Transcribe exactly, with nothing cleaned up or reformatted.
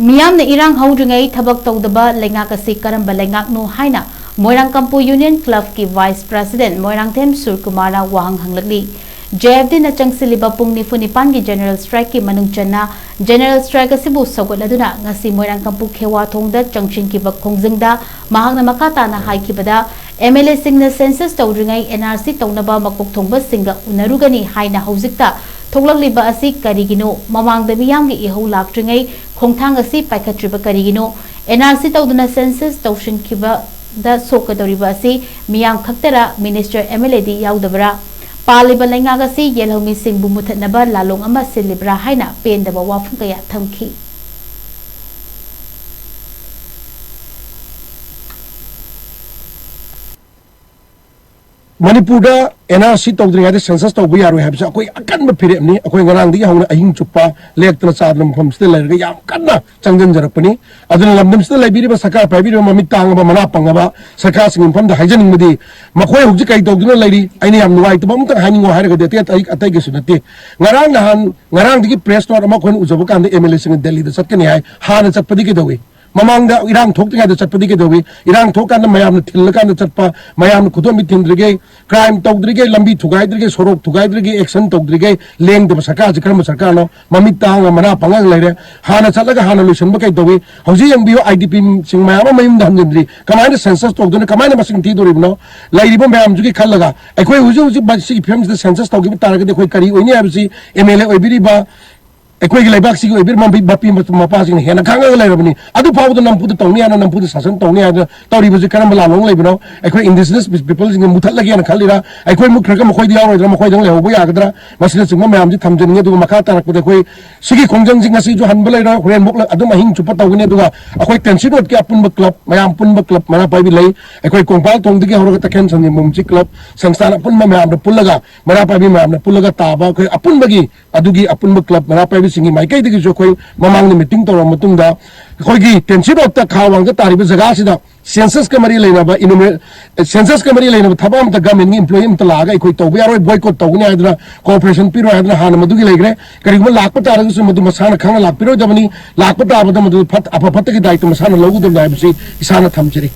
ꯃꯤꯌꯥꯝꯅ ꯏꯔꯥꯡ ꯍꯧꯗ꯭ꯔꯤꯉꯩ ꯊꯕꯛ ꯇꯧꯗꯕ ꯂꯩꯉꯥꯛ ꯑꯁꯤ ꯀꯔꯝꯕ ꯂꯩꯉꯥꯛꯅꯣ ꯍꯥꯏꯅ ꯃꯣꯏꯔꯥꯡ ꯀꯝꯄꯨ ꯌꯨꯅꯤꯌꯟ ꯀ꯭ꯂꯕꯀꯤ ꯚꯥꯏꯁ ꯄ꯭ꯔꯁꯤꯗꯦꯟꯠ ꯃꯣꯏꯔꯥꯡꯊꯦꯝ ꯁꯨꯔꯀꯨꯃꯥꯔꯅ ꯋꯥꯍꯪ ꯍꯪꯂꯛꯂꯤ꯫ ꯖꯦ ꯑꯦꯐ ꯗꯤꯅ ꯆꯪꯁꯤꯜꯂꯤꯕ ꯄꯨꯡ ꯅꯤꯐꯨ ꯅꯤꯄꯥꯟꯒꯤ ꯖꯦꯅꯔꯦꯜ ꯁ꯭ꯇ꯭ꯔꯥꯏꯛꯀꯤ ꯃꯅꯨꯡ ꯆꯟꯅ ꯖꯦꯅꯔꯦꯜ ꯁ꯭ꯇ꯭ꯔꯥꯏꯛ ꯑꯁꯤꯕꯨ ꯁꯧꯒꯠꯂꯗꯨꯅ ꯉꯁꯤ ꯃꯣꯏꯔꯥꯡ ꯀꯝꯄꯨ ꯈꯦꯋꯥ ꯊꯣꯡꯗ ꯆꯪꯁꯤꯟꯈꯤꯕ ꯈꯣꯡꯖꯪꯗ ꯃꯍꯥꯛꯅ ꯃꯈꯥ ꯇꯥꯅ ꯍꯥꯏꯈꯤꯕꯗ, ꯑꯦꯝ ꯑꯦꯜ ꯑꯦꯁꯤꯡꯅ ꯁꯦꯟꯁꯁ ꯇꯧꯗ꯭ꯔꯤꯉꯩ ꯑꯦꯟ ꯑꯥꯔ ꯁꯤ ꯇꯧꯅꯕ ꯃꯀꯣꯛ ꯊꯣꯡꯕꯁꯤꯡꯒ ꯎꯅꯔꯨꯒꯅꯤ ꯍꯥꯏꯅ ꯍꯧꯖꯤꯛꯇ ꯊꯣꯛꯂꯛꯂꯤꯕ ꯑꯁꯤ ꯀꯔꯤꯒꯤꯅꯣ? ꯃꯃꯥꯡꯗ ꯃꯤꯌꯥꯝꯒꯤ ꯏꯍꯧ ꯂꯥꯛꯇ꯭ꯔꯤꯉꯩ ꯈꯣꯡꯊꯥꯡ ꯑꯁꯤ ꯄꯥꯏꯈꯠꯇ꯭ꯔꯤꯕ ꯀꯔꯤꯒꯤꯅꯣ? ꯑꯦꯟ ꯑꯥꯔ ꯁꯤ ꯇꯧꯗꯨꯅ ꯁꯦꯟꯁꯁ ꯇꯧꯁꯤꯟꯈꯤꯕꯗ ꯁꯣꯛꯀꯗꯧꯔꯤꯕ ꯑꯁꯤ ꯃꯤꯌꯥꯝ ꯈꯛꯇꯔ, ꯃꯤꯅꯤꯁꯇꯔ, ꯑꯦꯝ ꯑꯦꯜ ꯑꯦꯗꯤ ꯌꯥꯎꯗꯕꯔꯥ? ꯄꯥꯜꯂꯤꯕ ꯂꯩꯉꯥꯛ ꯑꯁꯤ ꯌꯦꯜꯍꯧꯃꯤꯁꯤꯡꯕꯨ ꯃꯨꯊꯠꯅꯕ ꯂꯥꯂꯣꯡ ꯑꯃ ꯁꯤꯜꯂꯤꯕ꯭ꯔꯥ ꯍꯥꯏꯅ ꯄꯦꯟꯗꯕ ꯋꯥꯐꯝ ꯀꯌꯥ ꯊꯝꯈꯤ꯫ ꯃꯅꯤꯄꯨꯔꯗ ꯑꯦꯟ ꯑꯥꯔ ꯁꯤ ꯇꯧꯗ꯭ꯔꯤꯉꯩꯗ ꯁꯦꯟꯁꯁ ꯇꯧꯕ ꯌꯥꯔꯣꯏ ꯍꯥꯏꯕꯁꯦ ꯑꯩꯈꯣꯏ ꯑꯀꯟꯕ ꯐꯤꯔꯦꯞꯅꯤ꯫ ꯑꯩꯈꯣꯏ ꯉꯔꯥꯡꯗꯒꯤ ꯍꯧꯅ ꯑꯍꯤꯡ ꯆꯨꯞꯄ ꯂꯦꯛꯇꯅ ꯆꯥꯗꯅ ꯃꯐꯝꯁꯤꯗ ꯂꯩꯔꯒ ꯌꯥꯝ ꯀꯟꯅ ꯆꯪꯁꯤꯟꯖꯔꯛꯄꯅꯤ꯫ ꯑꯗꯨꯅ ꯂꯝꯗꯝꯁꯤꯗ ꯂꯩꯕꯤꯔꯤꯕ ꯁꯔꯀꯥꯔ ꯄꯥꯏꯕꯤꯔꯤꯕ ꯃꯃꯤꯠ ꯇꯥꯡꯉꯕ ꯃꯅꯥ ꯄꯪꯉꯕ ꯁꯔꯀꯥꯔꯁꯤꯡꯒꯤ ꯃꯐꯝꯗ ꯍꯥꯏꯖꯅꯤꯡꯕꯗꯤ, ꯃꯈꯣꯏ ꯍꯧꯖꯤꯛ ꯀꯔꯤ ꯇꯧꯗꯨꯅ ꯂꯩꯔꯤ? ꯑꯩꯅ ꯌꯥꯝ ꯅꯨꯡꯉꯥꯏꯇꯕ ꯑꯃꯇꯪ ꯍꯥꯏꯅꯤꯡꯉꯣ ꯍꯥꯏꯔꯒꯗꯤ ꯑꯇꯩ ꯑꯇꯩ ꯑꯇꯩꯒꯤꯁꯨ ꯅꯠꯇꯦ꯫ ꯉꯔꯥꯡ ꯅꯍꯥꯟ ꯉꯔꯥꯡꯗꯒꯤ ꯄ꯭ꯔꯦꯁ ꯅꯣꯠ ꯑꯃ ꯑꯩꯈꯣꯏꯅ ꯎꯖꯕ ꯀꯥꯟꯗ ꯑꯦꯝ ꯑꯦꯜ ꯑꯦꯁꯤꯡꯅ ꯗꯦꯜꯂꯤꯗ ꯆꯠꯀꯅꯤ ꯍꯥꯏ꯫ ꯍꯥꯟꯅ ꯆꯠꯄꯗꯤ ꯀꯩꯗꯧꯏ? ꯃꯃꯥꯡꯗ ꯏꯔꯥꯡ ꯊꯣꯛꯇ꯭ꯔꯤꯉꯩꯗ ꯆꯠꯄꯗꯤ ꯀꯩꯗꯧꯏ? ꯏꯔꯥꯡ ꯊꯣꯛꯀꯥꯟꯗ ꯃꯌꯥꯝꯅ ꯊꯤꯜꯂꯀꯥꯟꯗ ꯆꯠꯄ, ꯃꯌꯥꯝꯅ ꯈꯨꯗꯣꯝꯕꯤ ꯊꯤꯟꯗ꯭ꯔꯤꯈꯩ, ꯀ꯭ꯔꯥꯏꯝ ꯇꯧꯗ꯭ꯔꯤꯈꯩ, ꯂꯝꯕꯤ ꯊꯨꯒꯥꯏꯗ꯭ꯔꯤꯈꯩ, ꯁꯣꯔꯣꯛ ꯊꯨꯒꯥꯏꯗ꯭ꯔꯤꯈꯩ, ꯑꯦꯛꯁꯟ ꯇꯧꯗ꯭ꯔꯤꯈꯩ ꯂꯦꯡꯗꯕ ꯁꯔꯀꯥꯔꯁꯤ ꯀꯔꯝꯕ ꯁꯔꯀꯥꯔꯅꯣ? ꯃꯃꯤꯠ ꯇꯥꯡꯉ ꯃꯅꯥ ꯄꯪꯉꯒ ꯂꯩꯔꯦ꯫ ꯍꯥꯟꯅ ꯆꯠꯂꯒ ꯍꯥꯟꯅ ꯂꯣꯏꯁꯤꯟꯕ ꯀꯩꯗꯧꯏ? ꯍꯧꯖꯤꯛ ꯌꯦꯡꯕꯤꯌꯨ, ꯑꯥꯏ ꯗꯤ ꯄꯤꯁꯤꯡ ꯃꯌꯥꯝ ꯑꯃ ꯃꯌꯨꯝꯗ ꯍꯟꯖꯤꯟꯗ꯭ꯔꯤ꯫ ꯀꯃꯥꯏꯅ ꯁꯦꯟꯁꯁ ꯇꯧꯗꯣꯏꯅꯣ? ꯀꯃꯥꯏꯅ ꯃꯁꯤꯡ ꯊꯤꯗꯣꯔꯤꯕꯅꯣ? ꯂꯩꯔꯤꯕ ꯃꯌꯥꯝꯁꯤꯒꯤ ꯈꯜꯂꯒ ꯑꯩꯈꯣꯏ ꯍꯧꯖꯤꯛ ꯍꯧꯖꯤꯛ ꯁꯤꯒꯤ ꯐꯤꯕꯝꯁꯤꯗ ꯁꯦꯟꯁꯁ ꯇꯧꯈꯤꯕ ꯇꯥꯔꯒꯗꯤ ꯑꯩꯈꯣꯏ ꯀꯔꯤ ꯑꯣꯏꯅꯤ ꯍꯥꯏꯕꯁꯤ ꯑꯦꯝ ꯑꯦꯜ ꯑꯦ ꯑꯣꯏꯕꯤꯔꯤꯕ ꯑꯩꯈꯣꯏꯒꯤ ꯂꯩꯕꯥꯛꯁꯤꯒꯤ ꯑꯣꯏꯕꯤꯔꯤꯕ ꯃꯄꯤ ꯃꯄꯥꯁꯤꯡꯅ ꯍꯦꯟꯅ ꯈꯪꯉꯒ ꯂꯩꯔꯕꯅꯤ꯫ ꯑꯗꯨ ꯐꯥꯎꯕꯗ ꯅꯝꯐꯨꯗ ꯇꯧꯅꯤ ꯍꯥꯏꯅ, ꯅꯝꯐꯨꯗ ꯁꯥꯁꯟ ꯇꯧꯅꯤ ꯍꯥꯏꯅ ꯇꯧꯔꯤꯕꯁꯤ ꯀꯔꯝꯕ ꯂꯥꯟꯂꯣꯡ ꯂꯩꯕꯅꯣ? ꯑꯩꯈꯣꯏ ꯏꯟꯗꯤꯖꯤꯅꯁ ꯄꯤꯄꯜꯁꯤꯡꯁꯦ ꯃꯨꯊꯠꯂꯒꯦꯅ ꯈꯜꯂꯤꯔꯥ? ꯑꯩꯈꯣꯏ ꯃꯨꯠꯈ꯭ꯔꯒ ꯃꯈꯣꯏꯗꯤ ꯌꯥꯎꯔꯣꯏꯗ꯭ꯔꯥ? ꯃꯈꯣꯏꯗꯪ ꯂꯩꯍꯧꯕ ꯌꯥꯒꯗ꯭ꯔꯥ? ꯃꯁꯤꯅꯆꯤꯡꯕ ꯃꯌꯥꯝꯁꯤ ꯊꯝꯖꯅꯤꯡꯉꯤ꯫ ꯑꯗꯨꯒ ꯃꯈꯥ ꯇꯥꯔꯛꯄꯗ ꯑꯩꯈꯣꯏ ꯁꯤꯒꯤ ꯈꯣꯡꯖꯪꯁꯤ ꯉꯁꯤꯁꯨ ꯍꯟꯕ ꯂꯩꯔꯣꯏ, ꯍꯣꯔꯦꯟꯃꯨꯛ ꯑꯗꯨꯝ ꯑꯍꯤꯡ ꯆꯨꯞꯄ ꯇꯧꯒꯅꯤ꯫ ꯑꯗꯨꯒ ꯑꯩꯈꯣꯏ ꯇꯦꯟꯁꯤ ꯔꯣꯗꯀꯤ ꯑꯄꯨꯟꯕ ꯀ꯭ꯂꯕ, ꯃꯌꯥꯝ ꯄꯨꯟꯕ ꯀ꯭ꯂꯕ ꯃꯩꯔꯥ ꯄꯥꯏꯕꯤ ꯂꯩ꯫ ꯑꯩꯈꯣꯏ ꯀꯣꯡꯄꯥꯜ ꯊꯣꯡꯗꯒꯤ ꯍꯧꯔꯒ ꯇꯈꯦꯜ ꯁꯟꯖꯦꯟꯕꯝ ꯃꯨꯟꯁꯤ ꯀ꯭ꯂꯕ, ꯁꯪꯁꯊꯥꯟ ꯑꯄꯨꯟꯕ ꯃꯌꯥꯝꯅ ꯄꯨꯜꯂꯒ, ꯃꯩꯔꯥ ꯄꯥꯏꯕꯤ ꯃꯌꯥꯝꯅ ꯄꯨꯜꯂꯒ ꯇꯥꯕ ꯑꯩꯈꯣꯏ ꯑꯄꯨꯟꯕꯒꯤ ꯑꯗꯨꯒꯤ ꯑꯄꯨꯟꯕ ꯀ꯭ꯂꯕ ꯃꯩꯔꯥ ꯄꯥꯏꯕꯤꯁꯤꯡꯒꯤ ꯃꯥꯏꯀꯩꯗꯒꯤꯁꯨ ꯑꯩꯈꯣꯏ ꯃꯃꯥꯡꯗ ꯃꯤꯇꯤꯡ ꯇꯧꯔꯕ ꯃꯇꯨꯡꯗ ꯑꯩꯈꯣꯏꯒꯤ ꯇꯦꯟꯁꯤ ꯔꯣꯗꯇ ꯈꯥ ꯋꯥꯡꯗ ꯇꯥꯔꯤꯕ ꯖꯒꯥꯁꯤꯗ ꯁꯦꯟꯁꯁꯀ ꯃꯔꯤ ꯂꯩꯅꯕ ꯏꯅꯨꯃꯦ-, ꯁꯦꯟꯁꯁꯀ ꯃꯔꯤ ꯂꯩꯅꯕ ꯊꯕꯛ ꯑꯃꯇ ꯒꯃꯦꯟꯒꯤ ꯏꯝꯄ꯭ꯂꯣꯌꯤ ꯑꯃꯇ ꯂꯥꯛꯑꯒ ꯑꯩꯈꯣꯏ ꯇꯧꯕ ꯌꯥꯔꯣꯏ, ꯕꯣꯏꯀꯣꯠ ꯇꯧꯒꯅꯤ ꯍꯥꯏꯗꯅ, ꯀꯣꯑꯣꯄꯔꯦꯁꯟ ꯄꯤꯔꯣꯏ ꯍꯥꯏꯗꯅ ꯍꯥꯟꯅ ꯃꯗꯨꯒꯤ ꯂꯩꯈ꯭ꯔꯦ꯫ ꯀꯔꯤꯒꯨꯝꯕ ꯂꯥꯛꯄ ꯇꯥꯔꯒꯁꯨ ꯃꯗꯨ ꯃꯁꯥꯅ ꯈꯪꯅ ꯂꯥꯛꯄꯤꯔꯣꯏꯗꯕꯅꯤ꯫ ꯂꯥꯛꯄ ꯇꯥꯕꯗ ꯃꯗꯨ ꯐꯠ-, ꯑꯐ ꯐꯠꯇꯒꯤ ꯗꯥꯏꯇ ꯃꯁꯥꯅ ꯂꯧꯒꯗꯕꯅꯤ ꯍꯥꯏꯕꯁꯤ ꯏꯁꯥꯅ ꯊꯝꯖꯔꯤ꯫